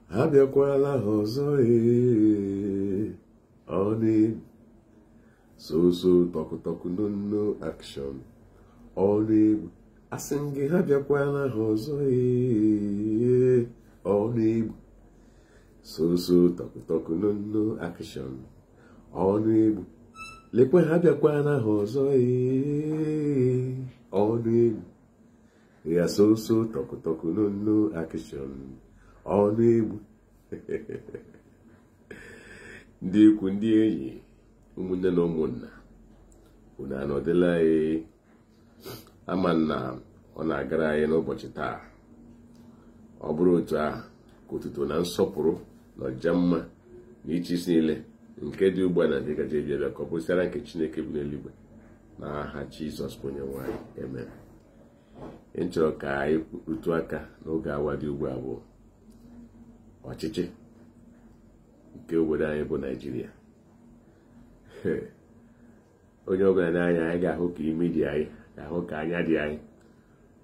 Abịakwala ha ọzọ ee, ọ na-egbu. So so tọkụtọkụ no no action, ọ na-egbu. Asị m gị ha bịakwala ha ọzọ ee, ọ na-egbu. So so tọkụtọkụ no no action, ọ na-egbu. Lekwe ha bịakwala ha ọzọ ee, ọ na-egbu. Ya so so tọkụtọkụ no no action, ọ na-egbu. Ndị ikwu, ndị enyi, ụmụnne na ụmụnna, unu anọdịla anyị. Ama na ọ na-agara anyị n'ụbọchị taa. Ọ bụrụ otu ahụ, ka otuto na nsọpụrụ na ọja mma na ịchị isi niile nke dị ugbu a na ndị gaje bịa bịa ka ọ bụsịara nke Chineke bụ n'eluigwe, n'aha Jizọs bụ onye nwe anyị, amen. Ị chọrọ ka anyị rụtụ aka n'oge awa dị ugbu a bụ ọchịchị nke obodo anyị bụ Naijiria. Onye ọbụla n'anya anyị ga-ahụ ka imi dị anyị, ga-ahụ ka anya dị anyị.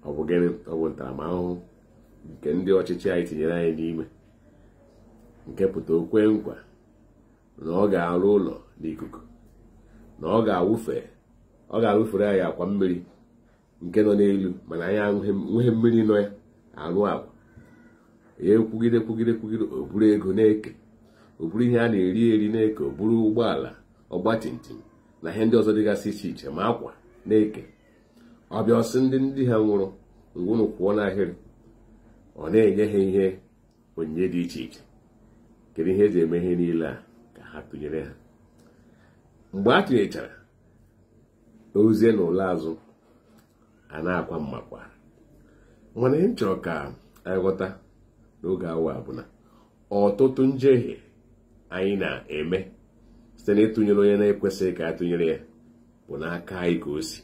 Ọ bụ gịnị? Ọ bụ ntaramahụhụ nke ndị ọchịchị anyị tinyere anyị n'ime, nke pụta okwe nkwa na ọ ga-arụ ụlọ n'ikuku, na ọ ga-awụfe, ọ ga-awụfere anyị akwa mmiri nke nọ n'elu, mana anyị enweghị mmiri nọ ya arụ akwa ya. Ekwugide kwugide kwugide, o buru ego na-eke, o buru ihe a na-eri eri na-eke, o buru ụgbọala, ọgbatumtum na ihe ndị ọzọ dịgasị iche iche, ma akwa na-eke. Ọbịa ọsị ndị ha nwụrụ ngwụnụ kwụọ n'ahịrị, ọ na-enye ha ihe onyinye dị iche iche. Kedu ihe eji eme ihe niile a? Ka ha tụnyere ha. Mgbe a tụnyechara ozie na ụlọ azụ, a na-akwa mmakwa. Mana ihe m chọrọ ka anyị ghọta n'oge awa bụ na ọtụtụ njehie anyị na-eme site n'ịtụnyere onye na-ekwesịghị ka a tụnyere ya bụ n'aka anyị ka o si.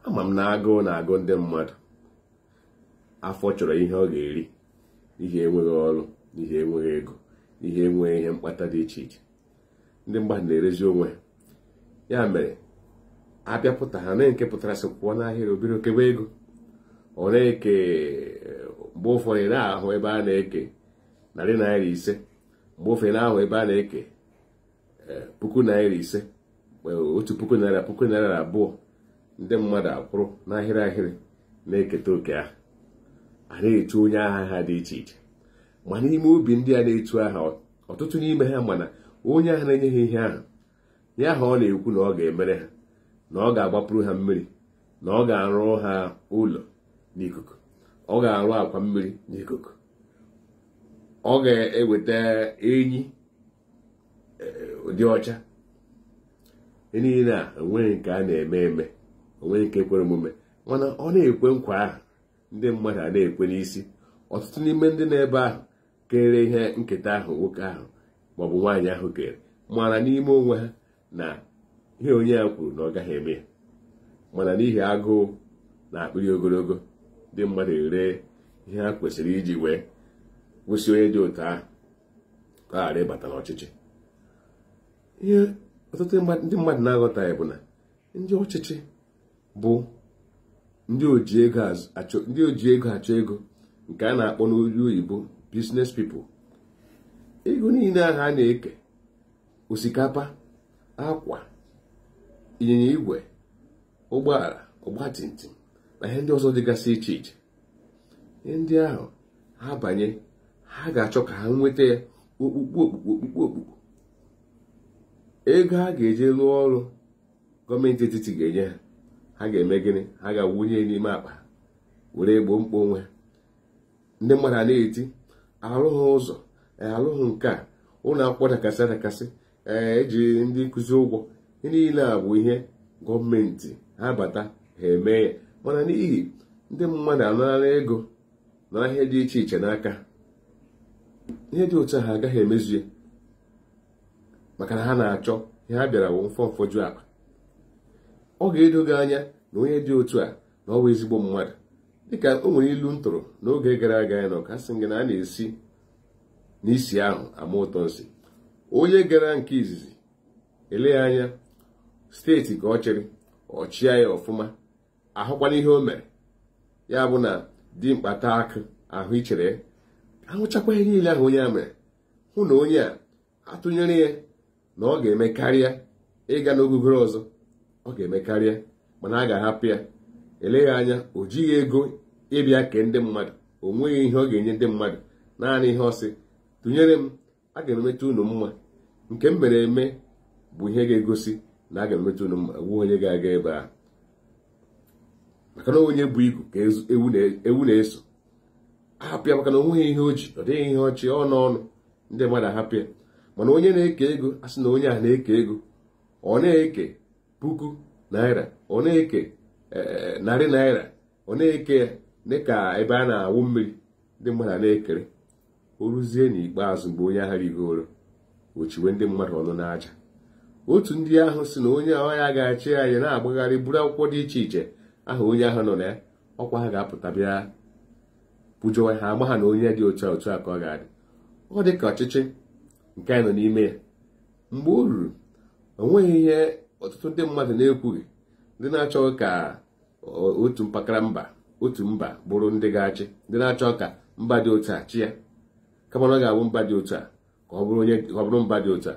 Ama m na agụụ na-agụ ndị mmadụ, afọ chọrọ ihe ọ ga-eri, n'ihi enweghị ọrụ, n'ihi enweghị ego, n'ihi enweghị ihe mkpata dị iche iche. Ndị mmadụ na-erezi onwe ha. Ya mere abịapụta ha na nke pụtara sị kwụọ n'ahịrị, obere okebe ego ọ na-eke. Mgbe ụfọdụ na-ahụ ebe a na-eke ₦500, mgbe ụfọdụ na-ahụ ebe a na-eke ₦5,000, ₦1,000, ₦2,000. Ndị mmadụ akwụrụ n'ahịrị ahịrị na-eketa oke ahụ. A na-etu onye agha ha dị iche iche, ma n'ime obi ndị a na-etu aha, ọtụtụ n'ime ha mana onye ahụ na-enye ha ihe ahụ, ya ahụ ọ na-ekwu na ọ ga-emere ha, na ọ ga-agbapụrụ ha mmiri, na ọ ga-arụ ha ụlọ n'ikuku, ọ ga-arụ akwa mmiri n'ikuku, ọ ga-eweta enyi dị ọcha. Niile a enweghị nke a na-eme eme, onweghị nke kwere omume. Mana ọ na-ekwe nkwa ahụ, ndị mmadụ a na-ekwe n'isi. Ọtụtụ n'ime ndị na-ebe ahụ kere ihe nketa ahụ, nwoke ahụ maọbụ nwaanyị ahụ kere, mana n'ime onwe ha na ihe onye ya kwuru na ọ gaghị eme ya. Mana n'ihi agụụ na akpịrị ogologo, ndị mmadụ ere ihe ha kwesịrị iji wee kwụsị onye dị otu ahụ ka ọ ghara ịbata n'ọchịchị. Ihe ọtụtụ ndị mmadụ na-aghọtaghị bụ na ndị ọchịchị bụ ndị oji ego achọ ego, nke a na-akpọ n'olu oyibo business people. Ego niile ahụ a na-eke, osikapa, akwa, ịnyịnya igwe, ụgbọala, ọgbatumtum na ihe ndị ọzọ dịgasị iche iche, ihe ndị ahụ ha banye, ha ga-achọ ka ha nweta ya okpukpu okpukpu okpukpu okpukpu. Ego ha ga-eje rụọ ọrụ gọọmenti etiti ga-enye ha, ha ga-eme gịnị? Ha ga-awụnye n'ime akpa were gboo mkpa onwe ha. Ndị mmadụ a na-eti arụghị ụzọ, arụghị nke a, ụlọ akwụkwọ dakasị adakasị, ee, eji ndị nkụzi ụgwọ. Ihe niile a bụ ihe gọọmenti ha bata ha eme ya. Mana n'ihi ndị mmadụ anara ego na ihe dị iche iche n'aka, ihe dị otu a ha agaghị emezu ya, maka na ha na-achọ ihe ha bịara bụ mfọmfọju akpa. Ọ ga-edo gị anya na onye dị otu a na ọ bụ ezigbo mmadụ. Dịka o nwere ilu m tụrụ n'oge gara aga ya na ọka sị gị na a na-esi n'isi ahụ ama ụtọ nsị. Onye gara nke izizi eleghị anya steeti ka ọ chịrị, ọ chịa ya ọfụma, ahụkwana ihe o mere. Ya bụ na dimkpa taa akụ ahụ ichere Ahụchakwa ihe niile ahụ onye a mere, hụ na onye a atụnyere ya na ọ ga-eme karịa ịga n'ogogoro ọzọ, ọ ga-eme karịa, mana a ga-ahapụ ya. Eleghị anya o jighị ego ịbịa kee ndị mmadụ, o nweghị ihe ọ ga-enye ndị mmadụ, naanị ihe ọ sị tụnyere m, a ga-emeta unu mma. Nke m mere eme bụ ihe ga-egosi na a ga-emeta unu mma. Ewu onye ga-aga ebe ahụ, maka na onye bụ igu ka ewu na-eso. Ahapụ ya maka na o nweghị ihe o ji, ọ dịghị ihe ọchị ọnụ ọnụ ndị mmadụ ahapụ ya. Mana onye na-eke ego, a sị na onye ahụ na-eke ego, ọ na-eke puku naira, ọ na-eke narị naira, ọ na-eke ya dịka ebe a na-awụ mmiri, ndị mmadụ na-ekere. O ruzie n'ikpeazụ mgbe onye ahụ rigoro, o chiwe ndị mmadụ ọnụ n'aja. Otu ndị ahụ si na onye ahụ ya ga-achị anyị na-agbagharị buru akwụkwọ dị iche iche aha onye ahụ nọ na ya, ọkwa ha ga-apụta bịa kwujọwa ha, ama ha na onye dị otu a otu a ka ọ ga-adị. Ọ dị ka ọchịchị nke anyị nọ n'ime ya. Mgbe o ruru, o nweghị ihe ọtụtụ ndị mmadụ na-ekwughị, ndị na-achọghị ka otu mpaghara mba, otu mba bụrụ ndị ga-achị, ndị na-achọ ka mba dị otu a chi ya, kama na ọ ga-abụ mba dị otu a ka ọ bụrụ mba dị otu a.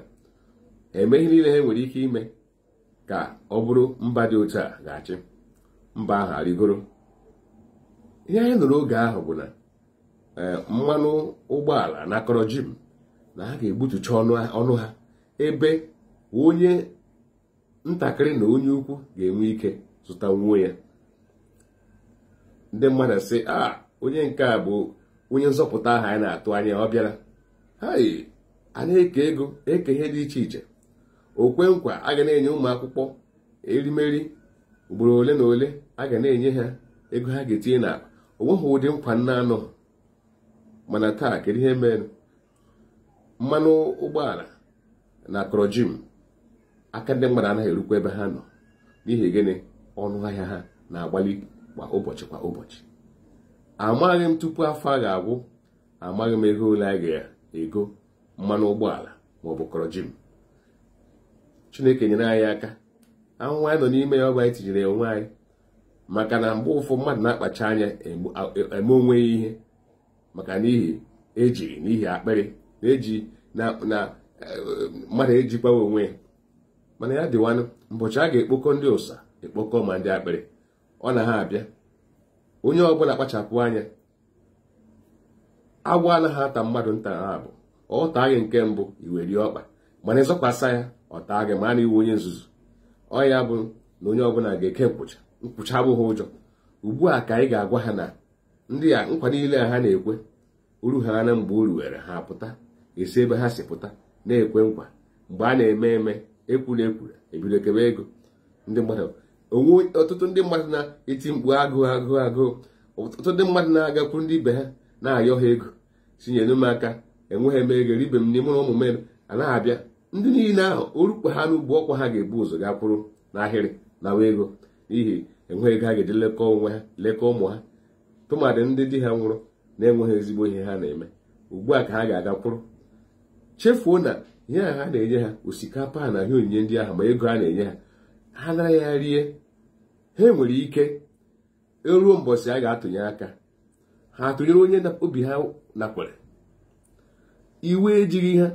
Eme ihe niile ha nwere ike ime ka ọ bụrụ mba dị otu a ga-achị, mba ahụ arịgoro. Ihe anyị nụrụ oge ahụ bụ na mmanụ ụgbọala na akọrọ jim na ha ga-egbutucha ọnụ ha, ebe onye ntakịrị na onye ukwu ga-enwe ike zụta nwuo ya. Ndị mmadụ sị, a onye nke a bụ onye nzọpụta ahụ anyị na-atụ anya, ọ bịara. Hai, a na-eke ego, eke ihe dị iche iche. O kwe nkwa a ga na-enye ụmụ akwụkwọ erimeri ugboro ole na ole, a ga na-enye ha ego ha ga-etinye n'akpa. O nweghị ụdị nkwa nna anọ. Mana taa, kedu ihe mere? Mmanụ ụgbọala na akọrọ jim, aka ndị mmadụ anaghị erukwa ebe ha nọ. N'ihi gịnị? Ọnụ ahịa ha na-agbali kwa ụbọchị kwa ụbọchị. Amaghị m tupu afọ a ga-agwụ, amaghị m ego ole a ga-ego mmanụ ụgbọala ma ọ bụ kọrọ jim. Chineke nyere anyị aka. Ahụhụ anyị nọ n'ime ya, ọ bụ anyị tinyere ya onwe anyị. Maka na mgbe ụfọdụ mmadụ na-akpacha anya eme onwe ya ihe, maka n'ihi ejiri, n'ihi akpịrị na-eji na mmadụ ejikwawa onwe ya. Mana ya dịwanụ, mbọchị a ga-ekpokọ ndị ụsa, ekpokọ ma ndị akpịrị, ọ na ha abịa. Onye ọbụla kpachapụ anya. Agwọ anaghị ata mmadụ nta ha abụ. Ọ taa gị nke mbụ, iwerie ọkpa, mana ịzọkwasa ya, ọ taa gị, ma na iwe onye nzuzu. Ọ ya bụ na onye ọbụla ga-eke nkwụcha. Nkwụcha abụghị ụjọ. Ugbu a ka anyị ga-agwa ha na ndị a nkwa niile ha na-ekwe uru ha na mgbe uru were ha pụta, esi ebe ha si pụta na-ekwe nkwa. Mgbe a na-eme eme, ekwuru ekwuru, ebido kebe ego. Ndị mmadụ, onwe ọtụtụ ndị mmadụ na-eti mkpu agụụ agụụ agụụ. Ọtụtụ ndị mmadụ na-agakwu ndị ibe ha na-ayọ ha ego, tinyere m aka, enweghị m ego, ribe m n'ime ụmụ m anaghị abịa. Ndị niile ahụ orukpo ha n'ugbo, ọkwa ha ga-ebu ụzọ ga kwụrụ n'ahịrị nawa ego, n'ihi enweghị ego ha ga-eji lekọọ onwe ha, lekọọ ụmụ ha, tụmadị ndị di ha nwụrụ na-enweghị ezigbo ihe ha na-eme. Ugbu a ka ha ga-aga kwụrụ. Chefuo na ihe a ha na-enye ha, osikapa na ihe onyinye ndị ahụ, ma ego a na-enye ha, ha nara ya rie. Ha nwere ike eruo mbọsị a ga-atụnye aka, ha atụnyere onye obi ha nakwere. Iwe ejighị ha,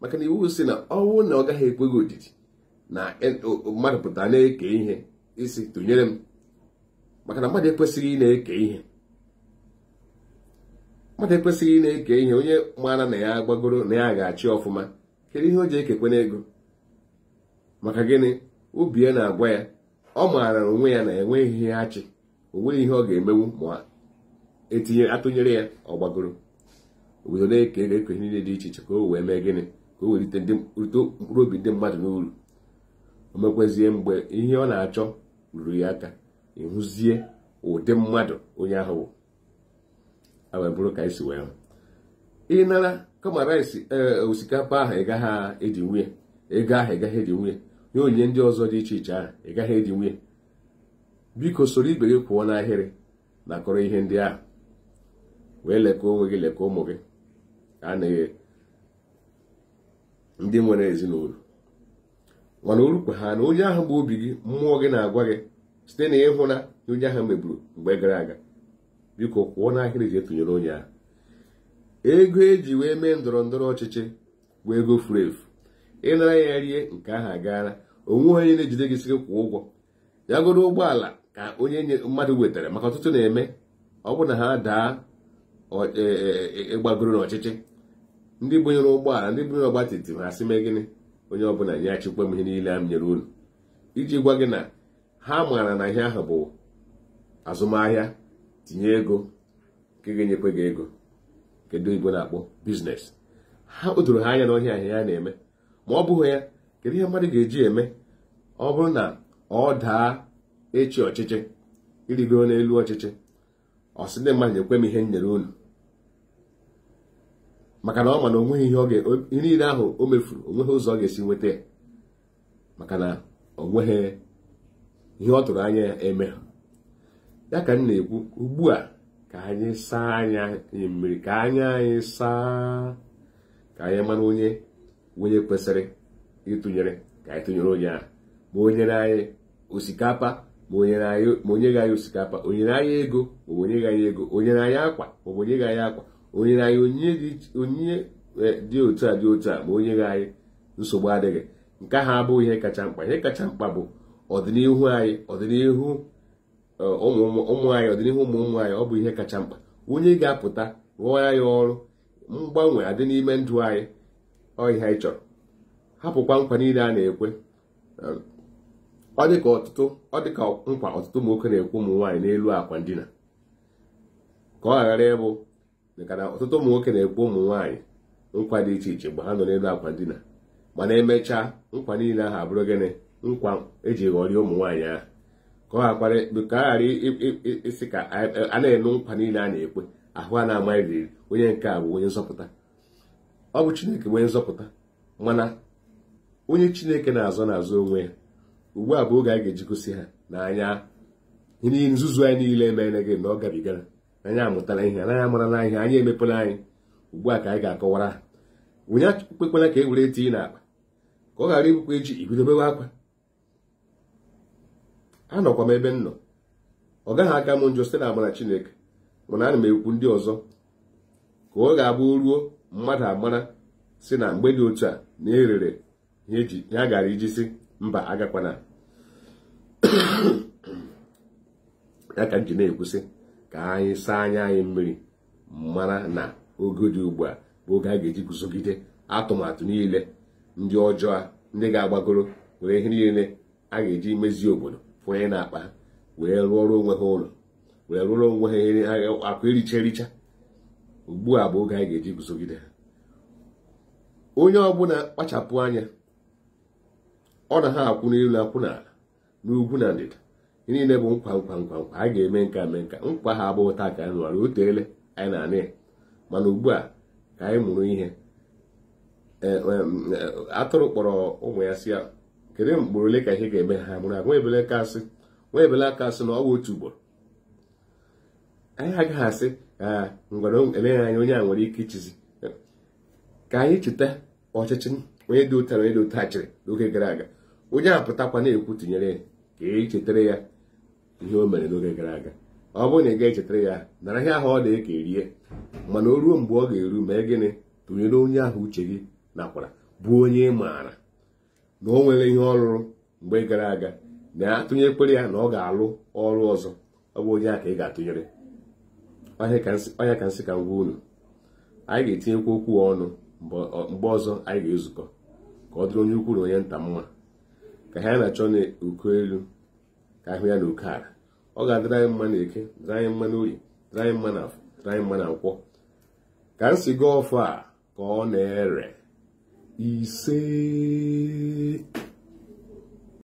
maka na iwu si na ọnwụ na ọ gaghị ekwe gị odidi na mmadụ pụta na-eke ihe isi tụnyere m, maka na mmadụ ekwesịghị ị na-eke ihe. Mmadụ ekwesịghị ị na-eke ihe. Onye maara na ya gbagoro na ya ga-achị ọfụma, kedu ihe o ji ekekwe n'ego? Maka gịnị? Obi ya na-agwa ya, ọ maara onwe ya na enweghị ihe achị, o nweghị ihe ọ ga-emenwu ma etinye atụnyere ya, ọ gbagoro obodo na-eke ego, eke ihe niile dị iche iche ka o wee mee gịnị? Ka o welite mkpụrụ obi ndị mmadụ n'uru. O mekwezie mgbe ihe ọ na-achọ ruru ya aka, ịhụzie ụdị mmadụ onye ahụ bụ. A wee bụrụ ka anyị si wee hụ. Ị nara kama rice, osikapa ahụ ị gaghị eji nwunye, ego ahụ ị gaghị eji nwunye, nye onyinye ndị ọzọ dị iche iche ahụ ị gaghị eji nwunye. Biko soro ibe gị kwụọ n'ahịrị nakọrọ ihe ndị ahụ, wee lekọọ onwe gị, lekọọ ụmụ gị. Ka a na ndị nwere ezinụlọ, mana orukwe ha na onye ahụ bụ obi gị, mmụọ gị na-agwa gị site na ịhụ na onye ahụ megburu mgbe gara aga. Biko kwụọ n'ahịrị ji etụnyere onye ahụ. Ego eji wee mee ndọrọ ndọrọ ọchịchị bụ ego furu efu. Ịnara ya rie nke ahụ agaala. Onwe onye na-ejide gị sị gị kwụọ ụgwọ. Ya goro ụgbọala ka onye mmadụ wetara, maka ọtụtụ na-eme ọ bụ na ha daa ịgbagoro n'ọchịchị, ndị bunyere ụgbọala, ndị bunyere ọgbatumtum, ha sị mee gịnị? Onye ọbụla nye achịkwa m ihe niile a m nyere unu, iji gwa gị na ha maara na ihe ahụ bụ azụmahịa. Tinye ego nke ga-enyekwa gị ego, nke ndị Igbo na-akpọ business. Ha o doro ha anya na ọhịa ahịa ya na-eme. Ma ọ bụghị ya, kedu ihe mmadụ ga-eji eme ọ bụrụ na ọ daa echi ọchịchị, irigoro n'elu ọchịchị, ọ sị ndị mmadụ nyekwe m ihe m nyere unu, maka na ọ ma na onweghị ihe ọ ga ihe niile ahụ o mefuru, onweghị ụzọ ọ ga-esi nweta ya, maka na onweghị ihe ọ tụrụ anya ya eme. Ya ka m na-ekwu ugbu a, ka anyị saa anya anyị mmiri, ka anya anyị saa, ka anyị mara onye onye kwesịrị ịtụnyere, ka anyị tụnyere onye ahụ. Ma o nyere anyị osikapa, ma o nyere anyị, ma o nyeghị anyị osikapa, o nyere anyị ego, ma o nyeghị anyị ego, o nyere anyị akwa, ma o nyeghị anyị akwa, o nyere anyị onyinye dị otu a dị otu a, ma o nyeghị anyị, nsogbu adịghị. Nke ahụ abụghị ihe kacha mkpa. Ihe kacha mkpa bụ ọdịnihu anyị, ọdịnihu ụmụ anyị, ọdịnihu ụmụ ụmụ anyị. Ọ bụ ihe kacha mkpa. Onye ga-apụta rụọ ya ọrụ, mgbanwe adị n'ime ndụ anyị, ọ ihe anyị chọrọ. Hapụkwa nkwa niile a na-ekwe. Ọ dịka ọtụtụ, ọ dịka nkwa ọtụtụ ụmụ nwoke na-ekwe ụmụ nwaanyị n'elu akwa ndina, ka ọ ghara ịbụ maka na ọtụtụ ụmụ nwoke na-ekwe ụmụ nwaanyị nkwa dị iche iche mgbe ha nọ n'elu akwa ndina, mana emechaa nkwa niile ahụ abụrụ gịnị? Nkwa eji ghọrịa ụmụ nwaanyị ahụ. Ka ọ ghara isi ka a na-enu nkwa niile a na-ekwe, ahụ a na-amaghị onye nke a bụ onye nzọpụta. Ọ bụ Chineke bụ onye nzọpụta, mana onye Chineke na-azọ na-azọ onwe ya. Ugbu a bụ oge a ga-eji gosi ha n'anya ihe nzuzu anyị niile emeela gị na ọ gabigara. Anyị amụtala ihe, anaghị amara na ihe anyị emepela anyị. Ugbu a ka anyị ga-akọwara ha. Onye ekwekwala ka e were tinye n'akpa, ka ọ ghara ibukwa eji ibidobewe akwa. Anọkwa m ebe m nọ, ọ gaghị aka m njọ site na amara Chineke, mana ana m ekwu ndị ọzọ ka ọ ga-abụ ruo mmadụ amara si na mgbe dị otu a na erere ihe eji ya gara iji si mba agakwana. Ya ka m ji na-ekwusị ka anyị saa anya anyị mmiri, mara na oge dị ugbu a bụ oge a ga-eji guzogide atụmatụ niile ndị ọjọọ, ndị ga-agbagoro were ihe niile a ga-eji mezie obodo fụnye na-akpa ha, wee rụọrọ onwe ha ụlọ, wee rụọrọ onwe ha ihe akụ ericha ericha. Ugbu a bụ oge anyị ga-eji guzogide ha. Onye ọbụla kpachapụ anya, ọ na ha akwụ n'elu akwụ n'ala, n'ugwu na ndịda. Ihe niile bụ nkwa nkwa nkwa nkwa a ga-eme nka eme nka. Nkwa ha abụghị taa ka anyị nụrụ, o teele anyị na-anị ya. Mana ugbu a ka anyị mụrụ ihe. Atụrụ kpọrọ ụmụ ya sị ya, kedu mkpụrụ ole ka ihe ga-eme ha mụrụ? Nwa ebele aka asị na ọ bụ otu ugboro. Anyị agaghị asị ngwara eleghị anya onye a nwere ike ichizi. Ka anyị cheta ọchịchị onye dị otu na onye dị otu a chịrị n'oge gara aga. Onye a pụtakwa na-ekwu tinyere ya, ka e chetara ya ihe o mere n'oge gara aga. Ọ bụrụ na ị ga-echetara ya, nara ihe ahụ ọ dị ka erie, mana o ruo mgbe ọ ga-eru, mee gịnị? Tụnyere onye ahụ uche gị nakwara, bụ onye ị maara na o nwere ihe ọ rụrụ mgbe gara aga, na atụnyekwere ya na ọ ga-alụ ọrụ ọzọ. Ọ bụ onye a ka ị ga-atụnyere. Ọnya ka nsị ka ngwa unu. Anyị ga-etinyekwa okwu ọnụ mgbe ọzọ anyị ga-ezukọ, ka ọ dịrị onye ukwu na onye nta mma, ka ha na-achọ n'uko elu, ka ahụ ya na oke ala. Ọ ga-adịrị anyị mma na eke, dịrị anyị mma n'oyi, dịrị anyị mma na afọ, dịrị anyị mma na nkwọ. Ka m si gaa ọfọ a ka ọ na-ere. Ise.